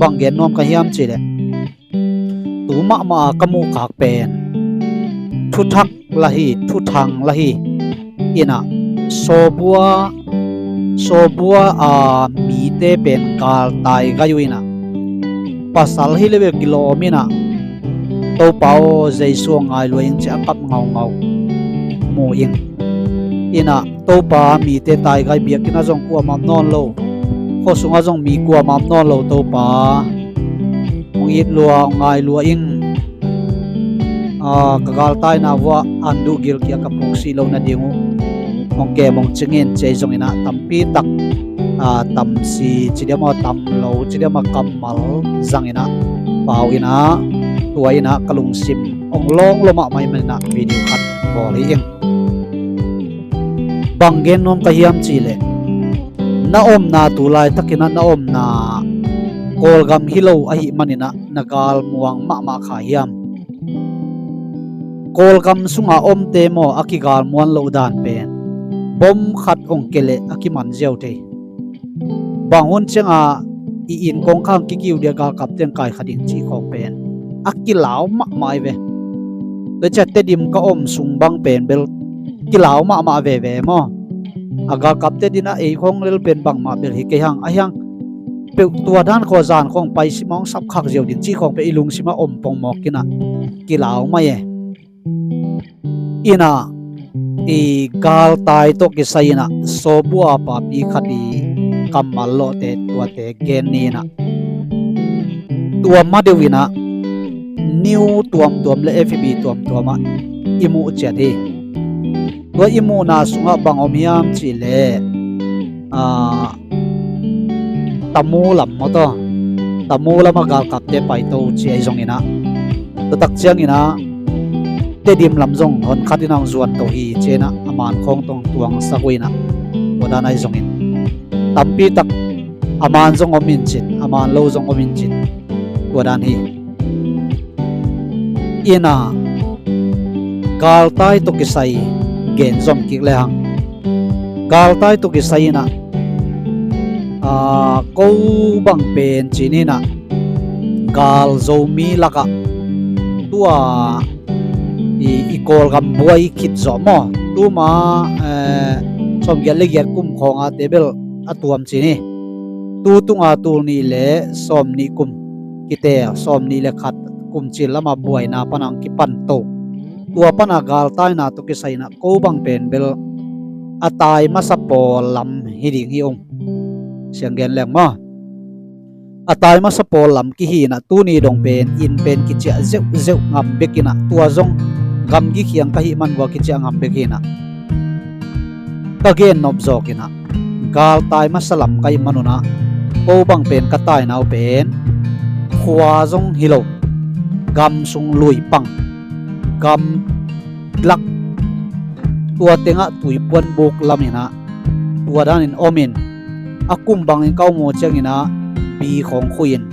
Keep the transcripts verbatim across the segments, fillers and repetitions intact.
Bang gen nuam ka hiam cih leh, tu mahmah a ka muhkhak pen thuthak la hi, thuthang la hi. Inah sawbua, sawbua a mite pen galtai gai uh inah, pasal hi le bel kilawm inah, Topa aw, Jesu aw, ngai lua ing ci a kap ngaungau mu ing. Inah Topa, mite taigai biakinn ah zong kuamah om nawn lo, khua sungah zong mi kuamah om nawn lo Topa, hong it lua, hong ngai lua ing. Ka galtaina vuah an duh gilkial ka puk sih loh nading uh hong kem hong cing in ci ahi zong inah, tampi tak tamsi ci diam aw, tamlo ci diam aw, kammal zang inah pau inah, tua inah ka lungsim hong lawng lua mahmah ahih man inah video khat bawl hi ing. Bang gen nuam ka hiam cih leh, na omna tu laitakin ah na omna Kawlgam hi lo ahih man inah na galmuang mahmah kha hiam? Kawlgam sunga omte maw, a kigalmuan loh dan pen bom khat hong ke leh a kiman ziau thei. Bang hun ciangah i inn kong khang kikiu dia galkapte in kai kha ding cih khawng pen a kilau mahmah ahi ve. Tua ciah Tedim ka om sung bang pen bel kilau mahmah veve maw. A galkapte dinah ei khawng lel pen bangmah bel hi kei hang, ahi hang peuh tua dan khawng zan khawng paisi mawng sapkhak ziau ding cih khawng pen i lungsimah om pongmawk inah kilau mai e. Inah i galtai tawh kisai inah sawbua papi khat i kammal lawhte tuate gen ni inah, tua ma deuh inah news tuamtuam le F B tuamtuamah i muh ciat hi. Tua i muhna sungah bang om hiam cih leh, tamu lam maw taw, tamu lamah galkapte paito ci ahi zong inah, tua tak ciang inah Tedim lam zong hon khat inah hong zuan to hi ci inah, a man khawng tawh hong tuangsak uh inah, tua dan ahi zongin tampi tak a man zong om in cin, a man lo zong om in cin, tua dan hi. Inah galtai tawh kisai gen zom kik lehang, galtai tawh kisai inah ko bang pen ci ni inah, gal Zomi lakah tua i, i Kawlgam buai khit zawh maw, tuma sawmgiat le giat kum khawngah te bel a tuam ci ni. Tu tunga tul nih le sawmnih kum kite, sawmnih le khat kum cil lamah buaina panah hong kipan to. Tua panah galtaina tawh kisai inah ko bang pen bel a tai masa pawl lam hi ding hi ung. Siang gen leng maw, a tai masa pawl lam kihi inah, tuni dong pen inn pen kiciah zeuhzeuh ngam bek inah, tua zong gamgi khiang ka hih man uh a kiciah ngam bek hi inah, ka gen nop zawk inah, galtai masa lam ka hih man un ah ko bang pen ka taina uh pen khua zong hi lo, gam sung lui pang, gam lak, tua tengah tuipuan buk lam inah, tua danin om in, a kum bangin ka om uh ciang inah bi khawng khui in,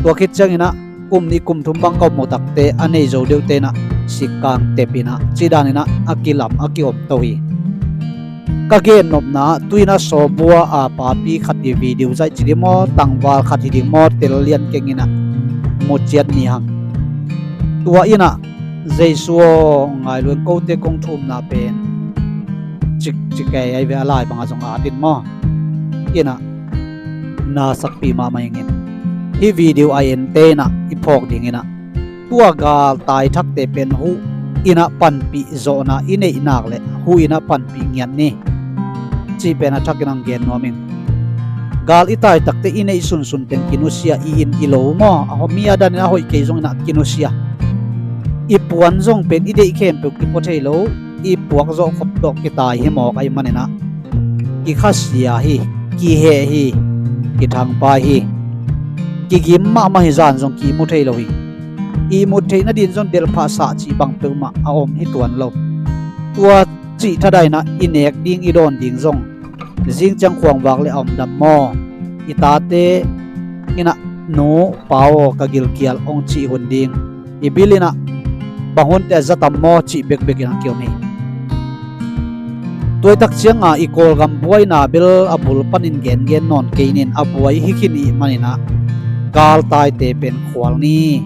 tua khit ciang inah kum nih kum thum bang ka om uh takte a nei zo deuhte inah sikkang tep inah, cih dan inah a kilam a kiom to hi. Ka gen nopna, tu inah sawbua a papi khat i video zaih ci ding maw, tangval khat hi ding maw, tel lian keng inah mu ciat ni hang. Tua inah Jesu aw, ngai lua ing, kote kong thumna pen cik cik kei ahi ve, a lai bangah zong a din maw. Inah na sakpi mahmah ing in, hih video a ente inah i phawk ding inah, tua galtai thakte pen huh inah panpih zawhna i neih nak leh huh inah panpih ngiat ni, cih pen a thakin hong gen nuam ing. Gal i tai takte i neih sunsun teng kinusia, i inn i lo maw, a mi a danin a hoih kei zong inah kinusia. I puan zong pen i deih khempeuh kipua thei lo, i puak zawh khop tawh kitai hi mawk ahih man inah kikhasia hi, kiheh hi, kithangpai hi. Kigim mahmah hi, zan zong kimu thei lo hi. Ihmut theih nadin zong delhphah sah cih bang peuhmah a om hi tuan lo. Tua cih thadainah i nek ding i dawn ding zong zing ciang khuangvak le a om dam maw? I tate inah nu pa aw ka gilkial hong cih hun ding, i bil inah bang hunte a za tam maw cih bekbek inah kiom hi. Tuaitak cianga i Kawlgam buaina bel a bul panin gengen nawn kei nin, a buai hi khin ih man inah galtaite pen khual ni.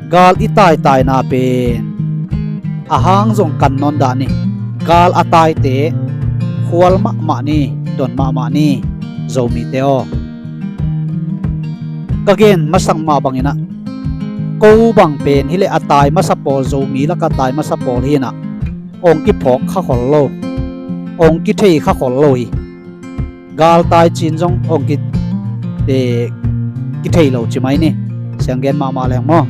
Gal i taitaina pen a hang zong kan nawn dah ni. Gal a taite khual mahmah ni, don mahmah ni, Zomite aw. Ka gen masak mah banginah ko bang pen hileh a tai masa pawl, Zomi laka tai masa pawl hinah ong kiphawk kha khol lo, ong kithei kha khol lo hi. Galtai cin zong ong ki, eh, kithei lo ci mai ni. Sianggen mahmah leng maw.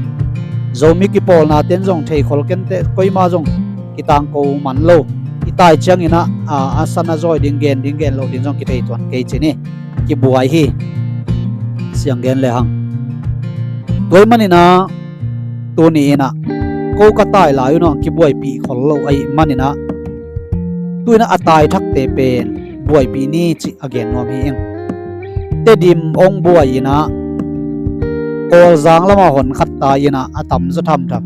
Zomi kipawlna ten zong thei khol kenteh, koima zong kitangko man lo. I tai cianginah a, a san a zawi ding, gen ding gen loh ding zong kithei tuan kei ci ni. Kibuai hi. Sianggen lehang. Tua ahih maninah tuni inah ko ka tai lai unah kibuaipih khol lo ahih maninah tu inah a tai thakte pen buaipih ni cih a gen nuam hi ing. Tedim ong buai inah Kawlzang lamah hon khat tai inah a tamzaw thamtham.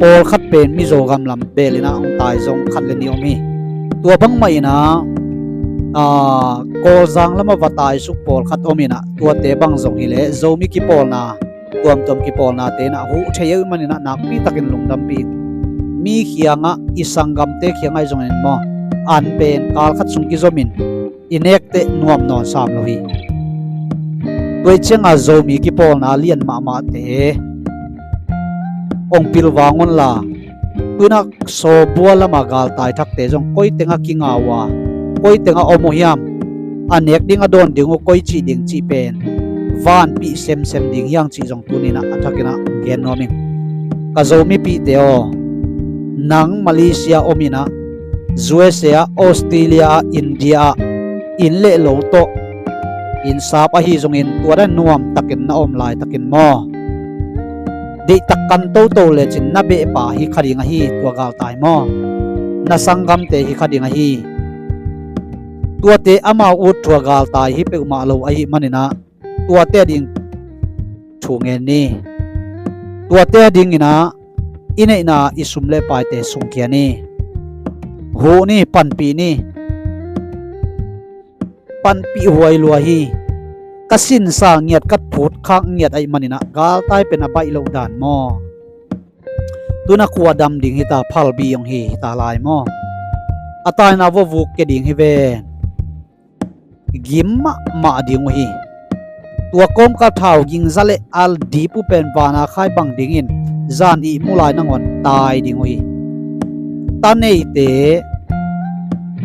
Pawlkhat pen Mizo gam lam bel inah ong tai zong khat le nih om hi. Tua bangmah inah, aa, Kawlzang lamah va taisuk pawlkhat om inah tuate bang zong hileh Zomi kipawlna tuamtuam kipawlnate inah huh thei uh maninah nakpi takin lungdampih. Mi khiangah, i sanggamte khiangah zongin maw, an pen kalkhat sung kizomin i nekteh nuam nawn sam lo hi. Tua ciangah Zomi kipawlna lian mahmahte ong pilvang unla, tu inah sawbua lamah galtai thakte zong koi tengah kingau a, koi tengah om uh hiam, a nek ding a dawn ding uh koi cih ding cih pen vanpih semsem ding hiang cih zong tuni inah a thakinah gen nuam ing. Ka Zomipihte aw, nang Malaysia om inah, U S A ah, Australia ah, India ah, inn le lo tawh, inn sap ahi zongin tua dan nuam takin na om laitakin maw, deihtak kan toto lecin na behpa hi kha ding ahi tua galtai maw. Na sanggamte hi kha ding ahi. Tuate amau ut tua galtai hi peuhmah lo ahih maninah tuate ading thu ngen ni. Tuate adinginah i neihna i sum le paite sungkhia ni. Huh ni, panpih ni. Panpih huai lua hi. Ka sinsa ngiat, ka phut khak ngiat ahih maninah galtai pen a baih loh dan maw. Tu inah khua dam ding hita, phalbi ong hi hita lai maw. A taina vawvuk ke ding hi ve. Gim mahmah ding uh hi. Tua kawmkal thau gingza le a dip uh pen vana khai bang dingin zan ihmu lai nangawn tai ding uh hi. Ta neite,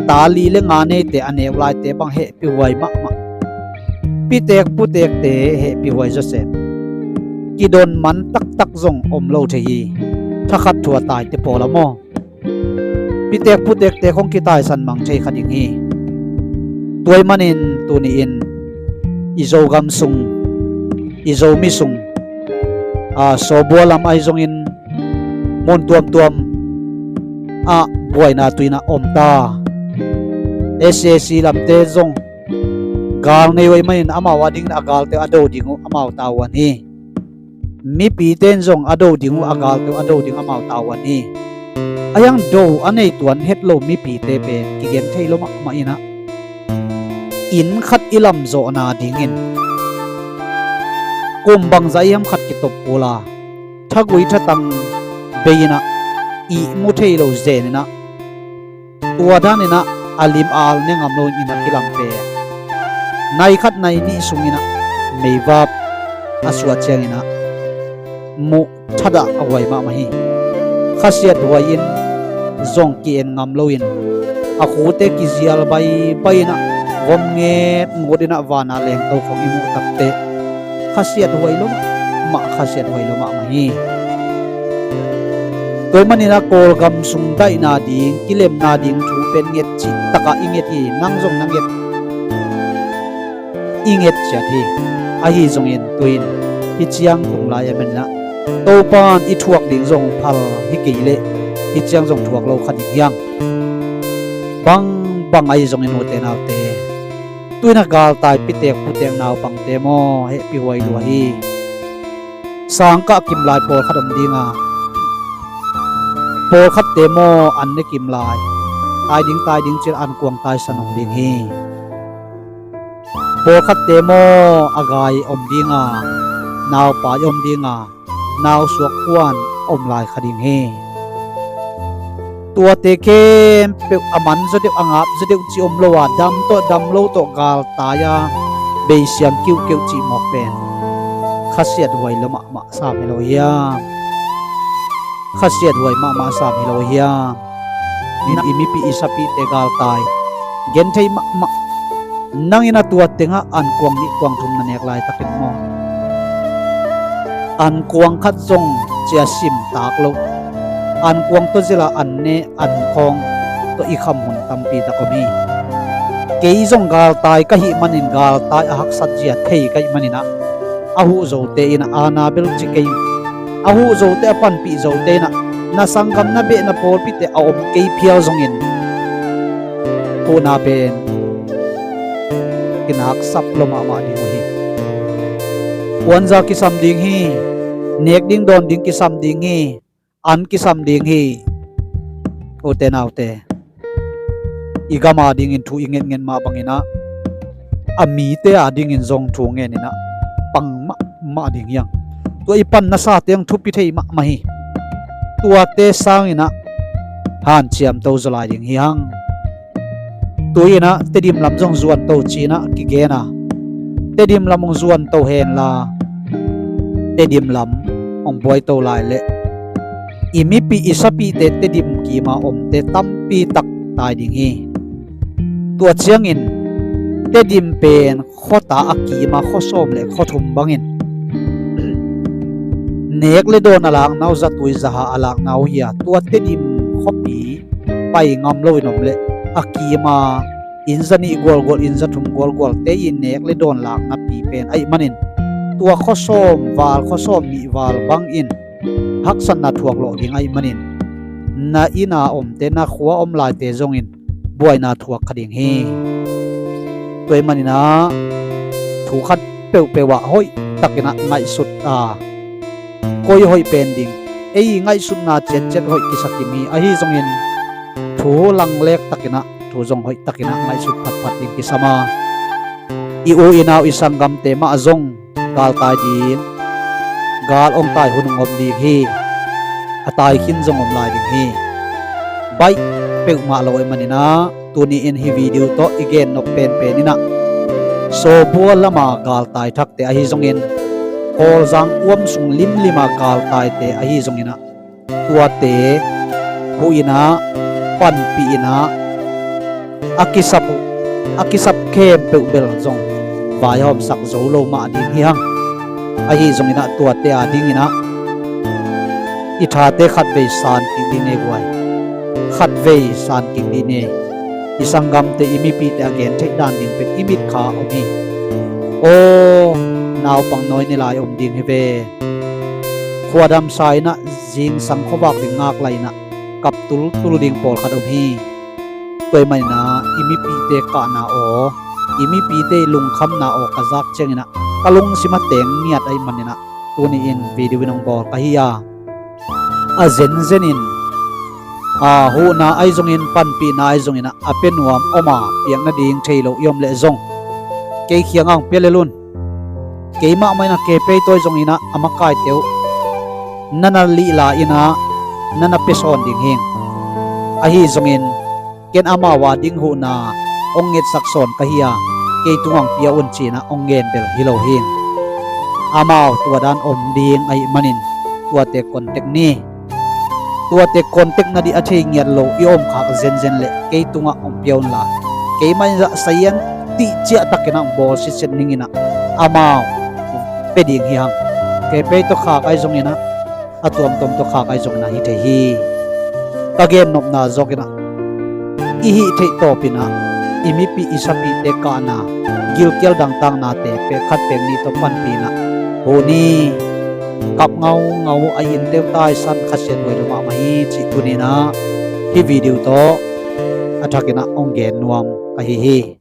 ta li le nga neite a neu laite bang hehpihhuai mahmah. Pitek putekte hehpihhuai zawsem. Kidon man taktak zong om lo thei hi. Thakhat thua taite pawl a maw. Pitek putekte khong kitaisan mang thei kha ding hi. Tua ahih manin tuni-in i Zogam sung, i Zomi sung, a, sawbua lam ahi zongin mun tuamtuam ah buaina tu inah om ta. S A C lamte zong gal nei uh ahih manin amau adingin a galte a do ding uh amau tavuan hi. Mipite in zong a do ding uh, a galte uh a do ding amau tavuan hi. A hiang do a nei tuan het lo mipite pen kigen thei lo mahmah inah, inn khat i lamzawhna dingin kum bangzah hiam khat kitop kul a, thagui thatang bei inah ihmu thei lo zen inah, tua dan inah a lim a al ne ngam loin inn ah kilam pen, nai khat nai nih sung inah meivap a suah ciang inah muh thadah a huai mahmah hi. Khasiat huai in zong ki-en ngam loin a khute kizial baibai inah vom ngetngut inah vana lengto khong i muh takteh khasiat huai lo mahmah, khasiat huai lo mahmah hi. Tua ahih manin ah Kawlgam sung daihna ding, kilemna ding thu pen nget cih takah i nget hi. Nang zong na nget, i nget ciat hi. Ahi zongin tu-in hih ciang tung lai a manin ah Topa'n i thuak ding zong phal hi kei leh hih ciang zong thuak lo kha ding hiang. Bangbang ahi zongin ute naute, tu-in ah galtai pitek putek naupangte maw, hehpih huai lua hi. Sangkah kimlai pawlkhat om ding a, pawlkhatte maw an ne kimlai, tai ding tai ding ci-in ankuang taisan om ding hi. Pawlkhatte maw a gai om dinga, naupai om dinga, nausuak puan om lai kha ding hi. Tuate khempeuh a man zaw deuh, a ngap zaw deuh cih om lo a, dam tawh dam lo tawh galtai a beisiang kiuhkeuh cih mawk pen khasiat huai lo mahmah sam hi lo hiam? Khasiat huai mahmah sam hi lo hiam? Nin i mipi i sapite galtai genthei mahmah. Nang in a tua tengah ankuang nih kuang thum na nek laitakin maw, ankuang khat zong cia sim tak lo, ankuang tawh zila an ne an khawng tawh i kham hun tampi tak om hi. Kei zong galtai ka hih manin, galtai a haksat zia thei ka hih maninah, a huh zote inah aana bel ci kei, a huh zote, a panpih zote inah na sanggam, na beh, na pawlpite a om kei phial zongin huhna pen kinaksap lo mahmah ding uh hi. Puanza kisam ding hi. Nek ding dawn ding kisam ding hi. An kisam ding hi. Ute naute, i gam adingin thu i ngetnget mah banginah, a mite adingin zong thu ngeninah pang mahmah ding hiang. Tua i pan nasate zong thupi thei mahmah hi. Tuate sanginah hanciam to zaw lai ding hi hang. Tu-inah Tedim lam zong zuan to cinah kigen a, Tedim lam hong zuan to henla, Tedim lam hong buai to lai leh i mipi i sapite Tedim kima omte tampi tak tai ding hi. Tua ciangin Tedim pen khuata a kima khuasawm le khuathum bangin nek le dawn a lakna uh, zatui zaha a lakna uh hi a, tua Tedim khuapi pai ngam loin om leh a kima inn zanih gualgual, inn zathum gualgualte in nek le dawn lakna pi pen ahih manin, tua khuasawm val, khuasawm nih val bangin haksatna thuak lawh ding ahih manin, na inn a omte, na khua om laite zongin buaina thuak kha ding hi. Tua ahih maninah thu khat peuhpeuh ah hoih takinah ngaihsut a, koi hoih pen ding, ei ngaihsutna ciatciat hoih kisakim hi. Ahi zongin thu langlek takinah, thu zong hoih takinah ngaihsut phatphat ding kisam a, i u i nau i sanggamte mah zong galtai ding, gal hong tai hun hong om ding hi. A tai khin zong om lai ding hi. Baih peuhmah lo ahih maninah, tuni-in hih video tawh i gennop penpen inah, Sawbua lama galtai thakte ahi zongin, Kawlzang kuam sung limlima galtaite ahi zonginah, tuate huhinah, panpihinah, a kisap uh, a kisap khempeuh bel zong vaihawmsak zo lo mah ding hi hang. Ahi zonginah tuate adinginah i thate khatvei san kik ding ei guai. Khatvei san kik ding ei. I sanggamte, i mipite a gen theih dan ding pen i mitkha om hi. Aw, naupang nawi ni lai om ding hi ve. Khuadamsa inah zingsang khuavak ding ngak lai inah kap tultul ding pawlkhat om hi. Tua ahih maninah i mipite kahna aw, i mipite lungkhamna aw ka zak cianginah ka lungsim a teng ngiat ahih maninah tuni-in video in hong bawl ka hi a, a zenzenin a huhna ahi zongin, panpihna ahi zonginah a pia nuam om a, piak nading thei lo i om leh zong kei kiangah hong pia lel un. Keimah mah inah kei pei tawi zonginah a makaite uh na na lihla inah na na pia sawn ding hing. Ahi zongin ken amau a ding huhna hong ngetsak sawn ka hi a, kei tungah hong pia un cinah hong ngen bel hi lo hing. Amau tua dan om ding ahih manin tuate contact ni. Tuate contact nading a thei ngiat lo i om khak zenzen leh kei tungah hong pia unla, keimah in zah sayan tih ciah takinah hong bawl sitset ninginah amau pia ding hi hang. Kei pei tawh khak ahi zonginah, a tuamtuam tawh khak ahi zonginah hi thei hi. Ka gennopna zawkinah i hih theih tawpinah i mipi i sapite kahna, gilkial dangtaknate pek khat pek nih tawh panpih inah, huni kap ngaungau a, innte uh taisan, khasiat huai lo mahmah hi cih tuninah hih video tawh a thakinah hong gen nuam ka hi hi.